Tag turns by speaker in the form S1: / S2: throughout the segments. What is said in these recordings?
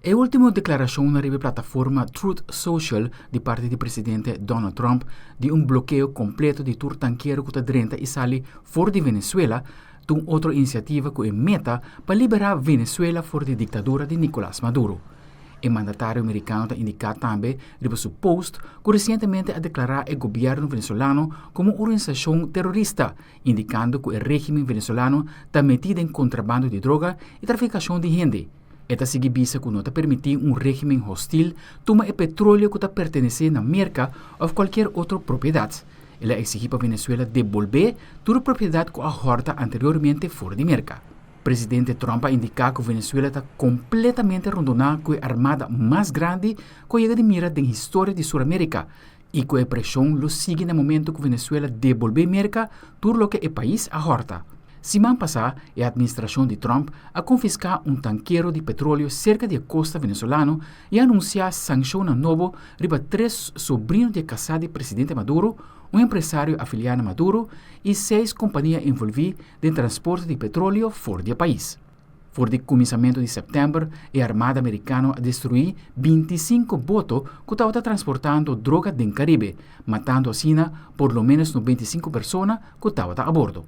S1: E último deklarashon riba plataforma Truth Social di parti di presidente Donald Trump di un blokeo kompleto di tur tankero ku ta drenta i sali for di Venezuela, ta un otro inisiativa ku e meta pa liberá Venezuela for di diktadura di Nicolás Maduro. E mandatario merikano ta indiká tambe riba su post ku resientemente a deklará e gobièrnu venezolano komo un organisashon terorista, indikando ku e régimen venezolano ta metí den kontrabando di droga i trafikashon di hende. E ta sigui bisa ku no ta permití un régimen hostil tuma e petróleo ku ta pertenesé na Merka òf kualkier otro propiedat. El a eksigí pa Venezuela debolbé tur propiedat ku a hòrta anteriormente for di Merka. Presidente Trump a indiká ku Venezuela ta kompletamente rondoná ku e armada mas grandi ku a yega di mira den historia di Sur Amérika i ku e preshon lo sigui na momento ku Venezuela debolbé Merka tur loke e pais a hòrta. Siman pasá e atministrashon di Trump a konfiská un tankero di petroleo serka di e kosta venezolano i a anunsiá sanshonnan nobo riba tres sobrino di e kasá di presidente Maduro, un empresario afiliá na Maduro i seis kompania envolví den transporte di petroleo for di e pais. For di kuminsamentu di sèptèmber e armada merikano a destruí 25 boto ku tabata transportando droga den Karibe, matando asina por lo ménos 95 persona ku tabata a bordo.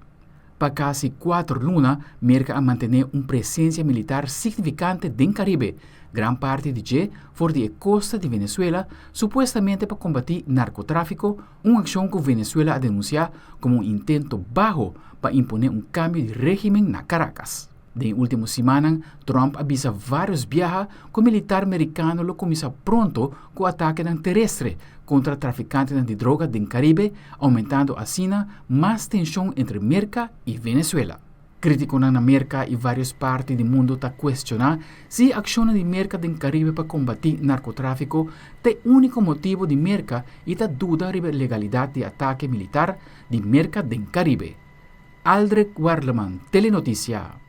S1: Pa kasi 4 luna, Merka a mantené un presensia militar signifikante den Karibe, gran parti di dje for di e kosta di Venezuela, supuestamente pa kombatí narkotráfiko, un akshon ku Venezuela a denunsiá komo un intento baho pa imponé un kambio di régimen na Caracas. Den último siman, Trump a bisa vários biaha ku militar merikano lo kuminsá pronto ku atake terestre kontra trafikante di droga den Karibe, oumentando asina mas tenshon entre Merka i Venezuela. Krítikonan na Merka i vários parti di mundu ta kuestioná si akshon di Merka den Karibe pa kombatí narkotráfiko ta e úniko motibu di Merka i ta duda riba legalidat di atake militar di Merka den Karibe. Aldrich Werleman, Telenotisia.